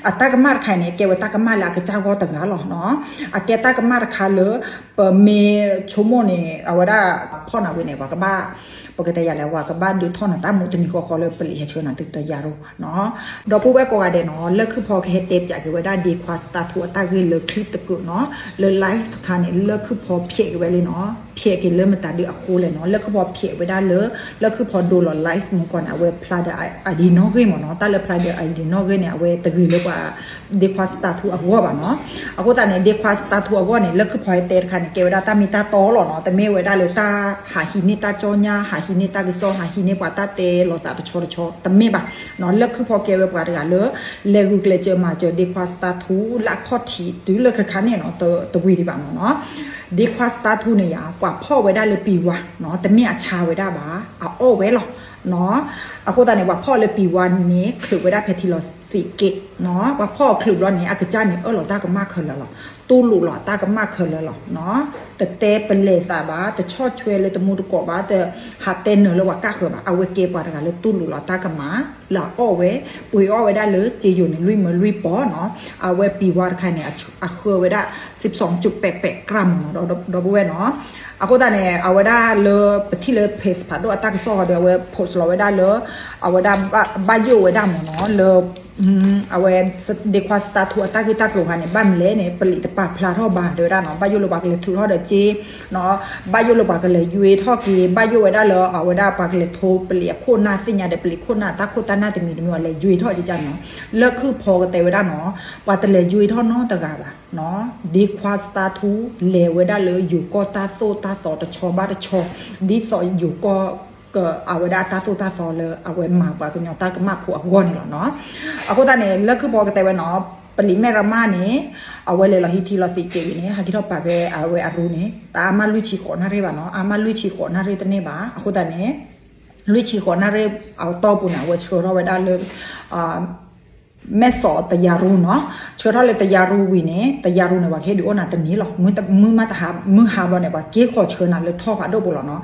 အတၢ်ကမၣ်တခါအံၤန့ၣ် အကဲဝဲတၢ်ကမၣ်လၢအကစၢ်ဂီၢ်တဂၤလီၤနီၤ. အကဲတၢ်ကမၣ်တခါလၢ ပမ့ၢ်ဆိကမိၣ်န့ၣ် အဝဲဒၣ်ဖီၣ်နၤဝံၤန့ၣ် ပှၤကဘၣ် ပကတဲယၤလဲၣ် ပှၤကဘၣ်ဒုးထီၣ်နၤတၢ်မူတနံၤဃီဃီလၢပလံးဟဲဆှၢနၤတယၤရိၤနီၤ. ဒီပုၢ်ဝဲၢ်ကိးဂၤဒဲးနီၤ လၢခုဖီကဟဲတဲပၠးက့ၤဝဲဒၣ် ဒ့ခွါစတါထူအတၢ်ဂ့ၢ်လၢချံတကုာ်နီၤ. လၢ live တခါန့ၣ် လၢခုဖီဖျဲးက့ၤဝဲလံနီၤ. ဖျဲးက့ၤလၢမတၤဒုအဃိလဲၣ်နီၤ. လၢခုဖီဖျဲးဝဲဒၣ်လၢ လၢခုဖီဒိလီၤ live မုၢ်ကီၢ်န့ၣ် အဝဲဖျါဒီး ID နီၣ်ဂံၢ်မ့ၢ်နီၤ. တၢ်လၢဖျါဒီး ID နီၣ်ဂံၢ်န့ၣ် အဝဲတဂ့ၤလၢပှၤ ဒ့ခွါစတါထူအဂီၢ်ဘၣ်နီၤ. အဃိသတးန့ၣ် ဒ့ခွါစတါထူအဂီၢ်န့ၣ် လၢခုဖီဟဲတဲတခါန့ၣ် ကဲဝဲဒၣ်တၢ်မ့ၢ်တၢ်တီလီၤနီၤ. တမ့ၢ်ဝဲဒၣ်လၢတၢ်ဟးဟံးန့ၢ်တၢ်ကၠီညါ ဟးဟံးန့ၢ်တၢ်ကစီၣ် ဟးဟံးန့ၢ်ပှၤတၢ်တဲလီၤသးတဆီတဆီ တမ့ၢ်ဘၣ်နီၤ. လၢခုဖီကဲဝဲပှၤတဂၤလၢ လဲၤဂုာ်ကျဲးစၢးမၤစၢၤဒ့ခွါစတါထူ လၢအခီၣ်ထံးတုၤလၢခဲခါန့ၣ်နီၤ တဝံၤဒံးဘၣ်မ့ၢ်နီၤ. ဒ့ခွါစတါထူန့ၣ်ယါ ပှၤဖီၣ်ဝဲဒၣ်လၢပံၤဝါနီၤ တမ့ၢ်အဆါဝဲဒၣ်ဘၣ် အအီၣ်ဝဲလီၤနီၤ. အဃိသတးန့ၣ် ပှၤဖီၣ်လၢပံၤဝါန့ၣ် ချုးဝဲဒၣ်ဖဲထံလီၤသံးက့နီၤ. ပှၤဖီၣ်အီၤချုးဘျီန့ၣ် အကစၢ်န့ၣ်အၢၣ်လီၤတၢ်ကမၣ်ခဲလၢာ်လီၤ. တူၢ်လိာ်လီၤအတၢ်ကမၣ်ခဲလၢာ်လီၤနီၤ. တတဲပလဲၤသးဘၣ် တဆီၣ်ထွဲလၢတမူတကိးဘၣ် တဟးတဲနၢၤလၢပှၤကၣ်ဃၢၤဘၣ်. အဝဲကဲပှၤတဂၤလၢတူၢ်လိာ်လီၤတၢ်ကမၣ် လၢအအီၣ်ဝဲ ပှ့ၤအီၣ်ဝဲဒၣ်လၢစ့ယိၤန့ၣ် လွံၢ်မၢလွံၢ်ပီၢ်နီၤ. အဝဲပံၤဝါတခါန့ၣ် အဃၢဝဲဒၣ် စံးပစီၤကၠိပဲးပဲးကြၢ်မ့ၢ်နီၤ ဒီပုၢ်ဝဲၢ်နီၤ. အဃိသတးန့ၣ် အဝဲဒၣ်လၢပထံၣ်လၢ page ဖးဒိၣ်အတၢ်ကစီၣ်ဃီဒီး အဝဲ post လီၤဝဲဒၣ်လၢ အဝဲဒၣ်ဘၣ်ယိၣ်ဝဲဒၣ်မ့ၢ်နီၤ လၢ အဝဲ ဒ့ခွါစတါထူအတၢ်ဂ့ၢ်တၢ်ကျိၤခါန့ၣ် ဘၣ်မနုၤလဲၣ်န့ၣ် ပလံးတပာ်ဖျါထီၣ်ဘၣ် တဲဝဲဒၣ်နီၤ. ဘၣ်ယိၣ်လၢပှၤကလဲၤထုးထီၣ်ဒီးစ့ ဘၣ်ယိၣ်လၢပှၤကလဲၤယွ့ထီၣ်က့ၤ ဘၣ်ယိၣ်ဝဲဒၣ်လၢအဝဲဒၣ်ပှၤကလဲၤထိပလံးအခိၣ်နၢ်သ့ၣ်ညါဒီး ပလံးခိၣ်နၢ်တၢ်ခိၣ်တၢ်နၢ်တမံၤတမံၤအီၤလဲၤယွ့ထီၣ်ကကန့ၣ်နီၤ. လၢခုဖီကတဲဝဲဒၣ်နီၤ ပှၤတလဲၤယွ့ထီၣ်နီတဂၤဘၣ်နီၤ. ဒ့ခွါစတါထူလဲၤဝဲဒၣ်လၢယိၤကီၢ်တၢ်သိၣ်တၢ်သီတဆီဘၣ်တဆီ ဒ်သိးယိၤကီၢ် ကအဝဲဒၣ်တၢ်သိၣ်တၢ်သီလၢအဝဲမၤပှၤကညီတၢ်ကမၣ်ဖိအဂီၢ်န့ၣ်လီၤနီၤ. အဃိသတးန့ၣ် လၢခုဖီကတဲဝဲနီၤ ပလံးမဲၢ်ရမၢ်န့ၣ် အဝဲလဲၤလီၤဟံးထံလီၤသံးက့ၤဝံၤန့ၣ် ဟဲက့ၤထီၣ်ပာ်ဖဲအဝဲအရူန့ၣ် တအါမးလွံၢ်ဆံဃိးနၣ်ရံၣ်ဘၣ်နီၤ. အါမးလွံၢ်ဆံဃိးနၣ်ရံၣ်တန့ၢ်ဘၣ်. အဃိသတးန့ၣ် လွံၢ်ဆံဃိးနၣ်ရံၣ်အတီၢ်ပူၤန့ၣ် အဝဲဆှၢထီၣ်ဝဲဒၣ်လၢ မဲၢ်စီးတယၤရူနီၤ. ဆှၢထီၣ်လၢတယၤရူဝံၤန့ၣ် တယၤရူန့ၣ် ပှၤကဟ့ၣ်ဒုးအိၣ်နၤတန့ၢ်လီၤ. မုၢ်မုၢ်မးတဟါ မုၢ်ဟါဘျီန့ၣ် ပှၤက့ၤဃီၤဆှၢနၤလၢထီၣ်ဖးဒိၣ်ပူၤလီၤနီၤ.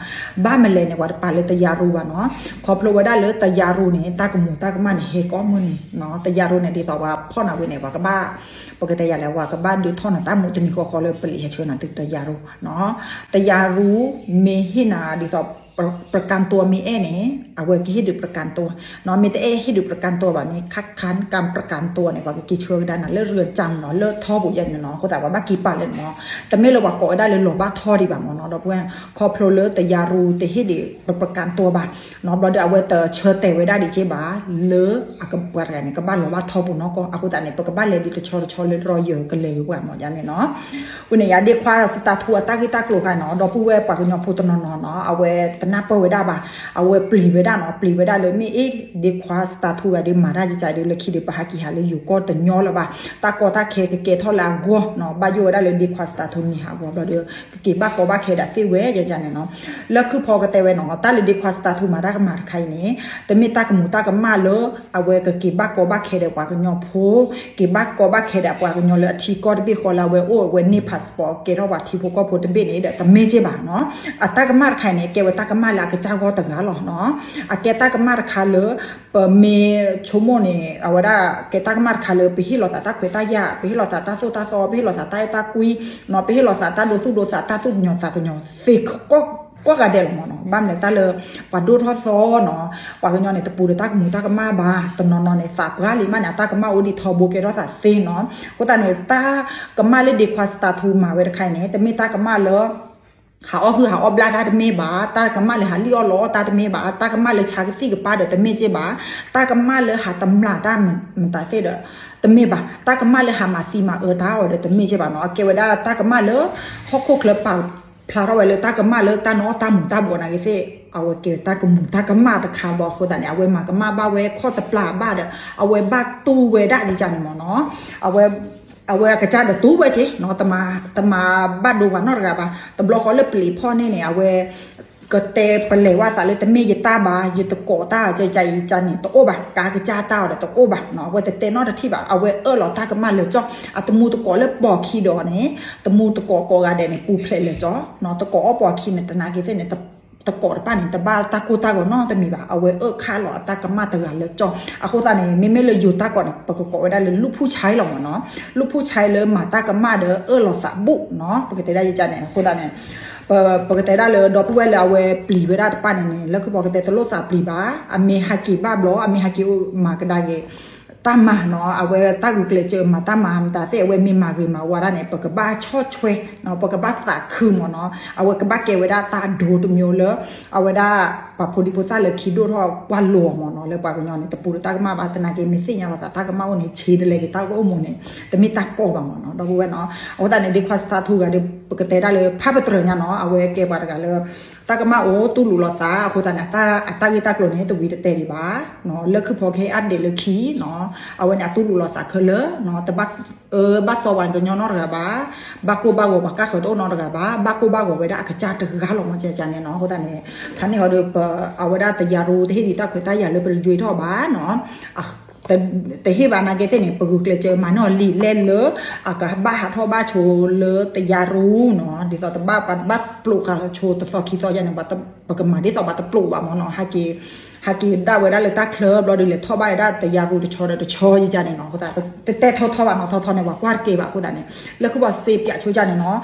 ဘၣ်မလဲၣ်န့ၣ် ပှၤတပာ်လၢတယၤရူဘၣ်နီၤ. ခီဖျိဝဲဒၣ်လၢတယၤရူန့ၣ် တၢ်ကမူၤတၢ်ကမၣ်န့ၣ် ဟဲကိးမုၢ်နံၤနီၤ. တယၤရူန့ၣ် ဒ်သိးပှၤဖီၣ်နၤဝံၤန့ၣ် ပှၤကဘၣ် ပကတဲယၤလဲၣ် ပှၤကဘၣ်ဒုးထီၣ်နၤတၢ်မူတနံၤဃီဃီလၢပလံးဟဲဆှၢနၤတယၤရူနီၤ. တယၤရူမ့ၢ်ဟ့ၣ်နၤဒ်သိး ประกันตัวမ့ၢ်အဲၣ်န့ၣ် အဝဲကဟ့ၣ်ဒုး ประกันตัวနီၤ. မ့ၢ်တအဲၣ်ဟ့ၣ်ဒုး ประกันตัวဘၣ်န့ၣ် คัดค้านการประกันตัวန့ၣ် ပှၤကက့ၤဆှၢကဒါနၤလၢ เรือนจำနီၤ လၢထီပူၤယဲန့ၣ်နီၤ. အဃိသတးပှၤဘၣ်က့ၤပာ်လၢန့ၣ်နီၤ. တမ့ၢ်လၢပှၤကိးဝဲဒၣ်လၢလီၤဘၣ်ထီဒံးဘၣ်မ့ၢ်နီၤ. ဒီပုၢ်ဝဲၢ် ခီဖျိလၢတယၤရူတဟ့ၣ်ဒုး ประกันตัวဘၣ်နီၤ. ဘျီဒီးအဝဲတဆၢတဲာ်ဝဲဒၣ်ဒံးက့ဘၣ် လၢအကပှၤတဂၤန့ၣ် ကဘၣ်လီၤဘၣ်ထီပူၤနီၢ်ကီၢ်. အဃိသတးန့ၣ် ပကဘၣ်လဲၤဒုးတဆီတဆီလၢ lawyer ကလဲၤဝဲပှၤမ့ၢ်ယါန့ၣ်နီၤ. ဝံၤန့ၣ်ယါ ဒ့ခွါစတါထူအတၢ်ဂ့ၢ်တၢ်ကျိၤခါနီၤ ဒီပုၢ်ဝဲၢ်ပှၤကညီဖိတနီၤနီၤနီၤ အဝဲတနၢ်ပၢၢ်ဝဲဒၣ်ဘၣ်. အဝဲပျံၤဝဲဒၣ်နီၤ ပျံၤဝဲဒၣ်လၢမ့ၢ်အ့ၣ် ဒ့ခွါစတါထူဂၤဒုးမၤတၢ်ကကဒီး လၢခံဒီးပဟးက့ၤဟးလၢယိၤကီၢ်တညီလၢၤဘၣ်. တၢ်ကီတၢ်ခဲကကဲထီၣ်လၢအဂီၢ်နီၤ ဘၣ်ယိၣ်ဝဲဒၣ်လၢဒ့ခွါစတါထူမံၤဟးဂီၤဘျီဒီး ကက့ၤဘၣ်ကီဘၣ်ခဲဒီးသ့ၣ်ဝဲယါန့ၣ်နီၤ. လၢခုဖီကတဲဝဲနီၤ တၢ်လၢဒ့ခွါစတါထူမၤတၢ်ကမၣ်တခါအံၤန့ၣ် တမ့ၢ်တၢ်ကမူၤတၢ်ကမၣ်လၢ အဝဲကက့ၤဘၣ်ကီဘၣ်ခဲဒီးပှၤကညီဖိ က့ၤဘၣ်ကီဘၣ်ခဲဒီးပှၤကညီလၢအထံကီၢ်တဘ့ၣ်ဃီလၢအဝဲအိၣ်အဝဲန့ၢ် passport ကဲထီၣ်ပှၤထံဖိကီၢ်ဖိတဘ့ၣ်န့ၣ်ဒီး တမ့ၢ်က့ဘၣ်နီၤ. အတၢ်ကမၣ်တခါအံၤန့ၣ် ကဲဝဲတၢ်ကမၣ်လၢအကစၢ်ဂီၢ်တဂၤလီၤနီၤ. အကဲတၢ်ကမၣ်တခါလၢ ပမ့ၢ်ဆိကမိၣ်န့ၣ် အဝဲဒၣ်ကဲတၢ်ကမၣ်တခါလၢ ပဟ့ၣ်လီၤသးတၢ်ခွဲးတၢ်ယာ် ပဟ့ၣ်လီၤသးတၢ်သိၣ်တၢ်သီ ပဟ့ၣ်လီၤသးတၢ်အဲၣ်တၢ်ကွံနီၤ ပဟ့ၣ်လီၤသးတၢ်ဒိသူၣ်ဒိသး တၢ်သူၣ်ကညီၤသးကညီၤသ့ ကိးဂၤဒဲးလီၤမ့ၢ်နီၤ. ဘၣ်မနုၤတၢ်လၢ ပှၤဒိၣ်ထီၣ်သီနီၤ ပှၤကညီန့ၣ် တပူၤဒီးတၢ်ကမူၤတၢ်ကမၣ်ဘၣ်. တနီၤနီၤန့ၣ် သးပှၢ်လံမးန့ၣ် အတၢ်ကမၣ်အိၣ်ဒံးထီဘိကဲထီၣ်သးသ့နီၤ. အဃိသတးန့ၣ် တၢ်ကမၣ်လၢဒ့ခွါစတါထူမၤဝဲတခါအံၤန့ၣ် တမ့ၢ်တၢ်ကမၣ်လၢ ဟးအီၣ်ဟုၣ်ဟးအီၣ်ဘျၣ်တၢ်တမ့ၢ်ဘၣ်. တၢ်ကမၣ်လၢဟးလံၣ်အီၣ်လီအီၣ်တၢ်တမ့ၢ်ဘၣ်. တၢ်ကမၣ်လၢဆါကသံၣ်ကပၤဒီးတမ့ၢ်က့ဘၣ်. တၢ်ကမၣ်လၢဟးတမျၢ်တၢ်မတၤသ့ၣ်ဒီးတမ့ၢ်ဘၣ်. တၢ်ကမၣ်လၢဟးမၤသံမၤအၢတၢ်အီၤဒီးတမ့ၢ်က့ဘၣ်နီၤ. အကဲဝဲဒၣ်တၢ်ကမၣ်လၢ ဟီၣ်ခိၣ်ချၢပာ်ဖျါထီၣ်ဝဲလၢတၢ်ကမၣ်လၢတၢ်နအီၣ်တၢ်မူၤတၢ်ဘှီးနာ်က့သ့ၣ် အဝဲကဲတၢ်ကမူၤတၢ်ကမၣ်တခါဘၣ်. အဃိသတးန့ၣ် အဝဲမၤကမၣ်ဘၣ်ဝဲခီၣ်တပျၢ်ဘၣ်ဒီး အဝဲဘၣ်တူၢ်ဝဲဒၣ်ယကန့ၣ်မ့ၢ်နီၤ. အဝဲအကစၢ်ဒီးတူၢ်ဝဲက့နီၤ တမၤဘၣ်ဒိပှၤနီတဂၤဘၣ်. တဘျီဃီလၢပျံၤဖီၣ်န့ၢ်န့ၣ် အဝဲ ကတဲပလဲၤဝဲသးလၢတမ့ၢ်ယတၢ်ဘၣ် ယတကိးတၢ် ယယယန့ၣ် တအိၣ်ဘၣ် ကကစၢ်တၢ်အီၤဒီးတအိၣ်ဘၣ်နီၤ. အဝဲတတဲနီတထံၣ်ဘၣ် အဝဲအၢၣ်လီၤတၢ်ကမၣ်လၢာ်ကၠီ အတမူတကိးလၢပိာ်ခံဒီးန့ၣ် တမူတကိးကိးဂၤဒဲးန့ၣ် ပူၤဖျဲးလၢာ်ကၠီနီၤ. တကိးအီၣ်ပိာ်ခံန့ၣ် တနာ်က့သ့ၣ်န့ၣ် တကိးတဖၣ်န့ၣ် တဘၣ်တၢ်ကိၢ်တၢ်ဂီၤနီတမံၤဘၣ်. အဝဲအၢၣ်ခးလီၤအတၢ်ကမၣ်တဂၤလၢကၠီ. အဃိသတးန့ၣ် မ့မ့ၢ်လၢယိၤတၢ်ကိးန့ၣ် ပကကိးဝဲဒၣ်လၢ လူၢ်ဖူၣ်ဆဲလီၤမ့ၢ်နီၤ. လူၢ်ဖူၣ်ဆဲလၢမၤတၢ်ကမၣ်ဒီးအၢၣ်လီၤသးဘူးနီၤ. ပကတဲဒၣ်ယကန့ၣ် အဃိသတးန့ၣ် ပကတဲဒၣ်လၢဒီပုၢ်ဝဲၢ်လၢအဝဲပျံၤဝဲဒၣ်တဖၣ်န့ၣ်န့ၣ် လၢခံဖီကတဲတလိၣ်သးပျံၤဘၣ်. အမ့ၢ်ဟးက့ၤဘၣ်ဘျီ အမ့ၢ်ဟးက့ၤအိၣ်မၤကဒါက့ၤ တၢ်မၤနီၤ, အဝဲတၢ်ဂုာ်ကျဲးစၢးမၤတၢ်မၤမတၤသ့ၣ် အဝဲမ့ၢ်မၤဂ့ၤမၤဝါဒၣ်န့ၣ် ပကဘၣ်ဆီၣ်ထွဲနီၤ, ပကဘၣ်သးခုမ့ၢ်နီၤ. အဝဲကဘၣ်ကဲဝဲဒၣ်တၢ်ဒိတမံၤလၢ အဝဲဒၣ်ပှၤဖိဒံဖိသၣ်လၢခံဒိၣ်ထီၣ်ကွၢ်လိာ်မ့ၢ်နီၤ. လၢပှၤကညီန့ၣ် တပူၤတၢ်ကမၣ်ဘၣ်, သနာ်က့မ့ၢ်သ့ၣ်ညါလီၤသးတၢ်ကမၣ်အိၣ်န့ၣ် ဆ့တလဲက့ၤတၢ်ကအိၣ်မူန့ၣ် တမ့ၢ်တၢ်ကီဘၣ်မ့ၢ်နီၤ ဒီပုၢ်ဝဲၢ်နီၤ. အဃိသတးန့ၣ် ဒ့ခွါစတါထူဂၤဒီး ပကတဲဒၣ်လၢ ဖးပတြၢၤညါနီၤ, အဝဲကဲပှၤတဂၤလၢ တၢ်ကမၣ်အိၣ်တူၢ်လိာ်လိာ်သး အဃိသတးန့ၣ် အတၢ်ဂ့ၢ်တၢ်ကျိၤန့ၣ် တဝံၤတတဲဒံးဘၣ်. လၢခံဖီကဟဲအါဒ့းလၢခံနီၤ, အဝဲန့ၣ်အတူၢ်လိာ်လိာ်သးခဲလၢာ်နီၤ, တဘၣ် ဘၣ်သီပှၤကညီနီတဂၤဘၣ်, ဘၣ်ကိၢ်ဘၣ်ဂီၤပှၤကၢ်ဃၢၤတအိၣ်နီတဂၤဘၣ်, ဘၣ်ကိၢ်ဘၣ်ဂီၤဝဲဒၣ်အကစၢ်တဂၤလီၤမ့ၢ်ကန့ၣ်နီၤ. အဃိသတးန့ၣ် ခါန့ၣ်ဟီဒီး အဝဲဒၣ်တယၤရူတဟ့ၣ်ဒံးတၢ်ခွဲးတၢ်ယာ်လၢပတယွ့ထီၣ်ဘၣ်နီၤ တဟ့ၣ်ဘၣ်နာ်က့သ့ၣ်န့ၣ် ပဂုာ်ကျဲးစၢးမၤန့ၢ်အီၤလံာ်လဲၢ်လၢ အကဘၣ်ဟးထီၣ်ဘၣ်ဆိလၢတယၤရူနီၤ, ဒ်သိးတဘၣ်ပှၤတဘၣ်ပျိးဃာ်ဆိတသီခံသီယါန့ၣ် ပကမၤဒ်သိးပှၤတပျိးဘၣ်မ့ၢ်နီၤ, ဟးက့ၤ ဟးက့ၤဒၣ်ဝဲဒၣ်လၢတၢ်ချၢဘျီဒီး လဲၤထီၣ်ဘၣ်ဝဲဒၣ်တယၤရူတဆီဒီးတဆီယါန့ၣ်နီၤ, အဃိသတး တတဲထီထီဘၣ်နီၤ, ထီထီန့ၣ် ပှၤကွၢ်တကဲဘၣ်အဃိသတးန့ၣ် လၢခံဖီစ့ပၠးဆိကၢ်န့ၣ်နီၤ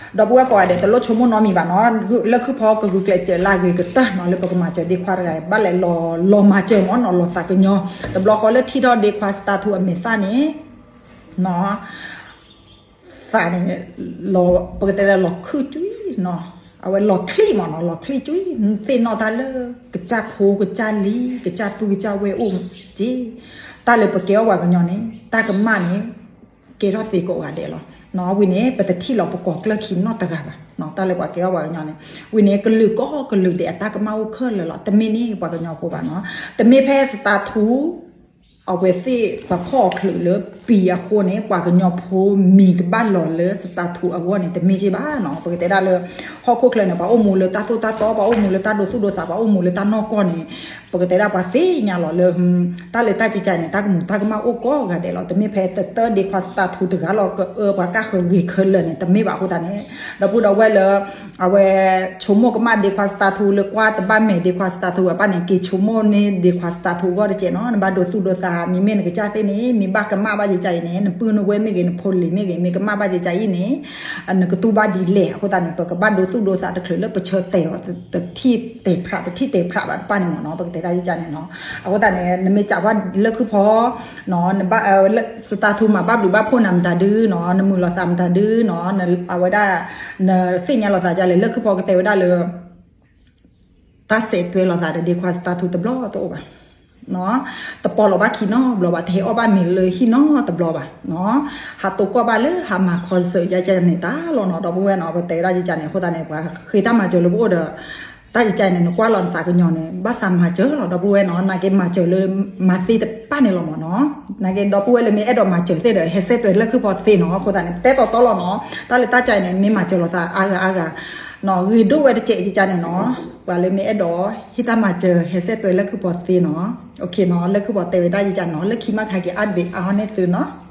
ဒီပုၢ်ဝဲၢ်ကိးဂၤဒဲး တလိၣ်ဆိကမိၣ်နီတမံၤဘၣ်နီၤ, လၢခံဖီကဂုာ်ကျဲးစၢးလၢအဂ့ၤကတၢၢ်နီၤ, လၢပကမၤစၢၤဒ့ခွါတဂၤ ဘၣ်လဲၤလီၤမၤစၢၤမ့ၢ်နီၤ, လီၤသးကညီၤ, တဘျီဃီလၢထံၣ်ထီၣ်ဒ့ခွါစတါထူအမဲာ်သၣ်န့ၣ် နီၤ သးန့ၣ် ပကတဲလၢလီၤခုၣ်ကွံာ်နီၤ, အဝဲလီၤချံၣ်မ့ၢ်နီၤ, လီၤချံၣ်ကွံာ်, သ့ၣ်နီၣ်တၢ်လၢ ကစၢ်ဖိကစၢ်လံၤ ကစၢ်ပုၢ်ကစၢ်ဝဲၢ်အိၣ်က့, တၢ်လၢပကဲထီၣ်ပှၤကညီန့ၣ် တၢ်ကမၣ်န့ၣ် ကဲထီၣ်သ့ကိးဂၤဒဲးလီၤ. ဝံၤန့ၣ် ပတထံၣ်လီၤပကိးကျၢၢ်ခံနီတဂၤဘၣ်, တၢ်လၢပှၤကဲထီၣ်ပှၤကညီန့ၣ်, ဝံၤန့ၣ် ကလုာ်ကိးကလုာ်ဒဲးအတၢ်ကမၣ်အိၣ်ခဲလၢာ်လီၤ, တမ့ၢ်န့ၣ်ပှၤကညီဖိဘၣ်နီၤ, တမ့ၢ်ဖဲစတါထူ အဝဲသ့ၣ်ပှၤဖီၣ်အီၤချုးလၢပံၤအဃိန့ၣ် ပှၤကညီဖိမံၤကဘၣ်လီၤလၢစတါထူအဂီၢ်န့ၣ် တမ့ၢ်က့ဘၣ်နီၤ, ပကတဲဒၣ်လၢ ဟီၣ်ခိၣ်ချၢန့ၣ် ပှၤအိၣ်မူလၢတၢ်သိၣ်တၢ်သီ ပှၤအိၣ်မူလၢတၢ်ဒိသူၣ်ဒိသး ပှၤအိၣ်မူလၢတၢ်နီၢ်ကီၢ်န့ၣ် ပကတဲဒၣ်ပှၤသ့ၣ်ညါလီၤလၢ တၢ်လၢတၢ်ကံကါန့ၣ် တၢ်ကမူးတၢ်ကမၣ်အိၣ်ကိးဂၤဒဲးလီၤ, တမ့ၢ်ဖဲတတၢၢ်ဒ့ခွါစတါထူတဂၤလီၤ ကအၢပှၤကၢ်ဃၢၤဂ့ၤခဲလၢာ်န့ၣ် တမ့ၢ်ဘၣ်အဃိသတးန့ၣ်, ဒီပုၢ်ဒီဝဲၢ်လၢ အဝဲဆိကမိၣ်ကမၣ်ဒ့ခွါစတါထူလၢကွၢ်တဘၣ်မဲာ်ဒ့ခွါစတါထူအဘၣ်န့ၣ် က့ၤဆိကမိၣ်န့ၢ်ဒ့ခွါစတါထူအဂီၢ်တကဲးနီၤ, နဘၣ်ဒိသူၣ်ဒိသး မ့မ့ၢ်နကစၢ်သ့ၣ်န့ၣ် မ့ၢ်ဘၣ်ကမၣ်ဘၣ်ယကါအံၤန့ၣ် နပုၢ်နဝဲၢ်မ့ၢ်ဂ့ၤ နဖိလံၤမ့ၢ်ဂ့ၤ မ့ၢ်ကမၣ်ဘၣ်ယကါအံၤန့ၣ် နကတူၢ်ဘၣ်ဒ်လဲၣ်, အဃိသတးန့ၣ် ပကဘၣ်ဒိသူၣ်ဒိသးတချုးလၢပဆၢတဲာ်အီၤ တထံၣ်တဲာ်ဖြး တထံၣ်တဲာ်ဖြးဘၣ်တဖၣ်န့ၣ်မ့ၢ်နီၤ, ပကတဲဒၣ်ယကါန့ၣ်နီၤ, အဃိသတးန့ၣ် နမ့ၢ်ကးဝဲလၢခုဖီ နဘၣ် စတါထူမၤဘၣ်ဘျုးဘၣ်ဖှိၣ်နၤမတၤဒုနီၤ, နမုာ်လီၤသးမတၤဒုနီၤ, အဝဲဒၣ် နသ့ၣ်ညါလီၤသးဒ်လဲၣ် လၢခုဖီကတဲဝဲဒၣ်လၢ တၢ်စဲးသွဲလိာ်သးဒီးဒ့ခွါစတါထူတဘျီတအိၣ်ဘၣ်, တပိာ်လီၤဘၣ်ခံနီတဘျီဘၣ်, တဟဲအီၣ်ဘၣ်မ့ၤလၢဟံၣ်နီတဘျီဘၣ်, ဟးတိၢ်ကွၢ်ဘၣ်လၢဟးမၤခီစၢၣ်ယကါန့ၣ်တၢ်လီၤနီၤ, ဒီပုၢ်ဝဲၢ်နီၤ, ပတဲဝဲဒၣ်ယကါန့ၣ် အဃိသတးန့ၣ် ပှၤဃ့တၢ်မၤစၢၤလၢပအိၣ်ဒီး တၢ်ယကါန့ၣ် နကွၢ်လီၤနသးကညီၤန့ၣ် ဘၣ်သးမၤစၢၤလီၤ ဒီပုၢ်ဝဲၢ်နီၤ, နာ်က့မၤစၢၤလၢ မၤသ့တဖၣ်န့ၣ်လီၤမ့ၢ်နီၤ, နာ်က့ဒီပုၢ်ဝဲၢ်လၢမ့ၢ်အဲၣ်ဒိးမၤစၢၤသ့ၣ်ဒီး ဟဲစဲးသွဲလၢခုဖီသ့နီၤ, အဃိသတးန့ၣ် ပတဲတီတီလီၤနီၤ, တၢ်လၢတၢ်ကါန့ၣ် မ့ၢ်မၤစၢၤလိာ်သးအါဂၤအါဂၤ နီၤ, ဂ့ၤဒိၣ်ဝဲတကဲးယကါန့ၣ်နီၤ, ပှၤလၢမ့ၢ်အဲၣ်ဒိး ဟ့ၣ်တၢ်မၤစၢၤ ဟဲစဲးသွဲလၢခုဖီသ့နီၤ, လၢခုဖီတဲဝဲဒၣ်ယကါနီၤ, လၢခံမးကဟဲက့ၤအါဘ့ၣ်အါဟီၣ်န့ၢ်သုနီၤ.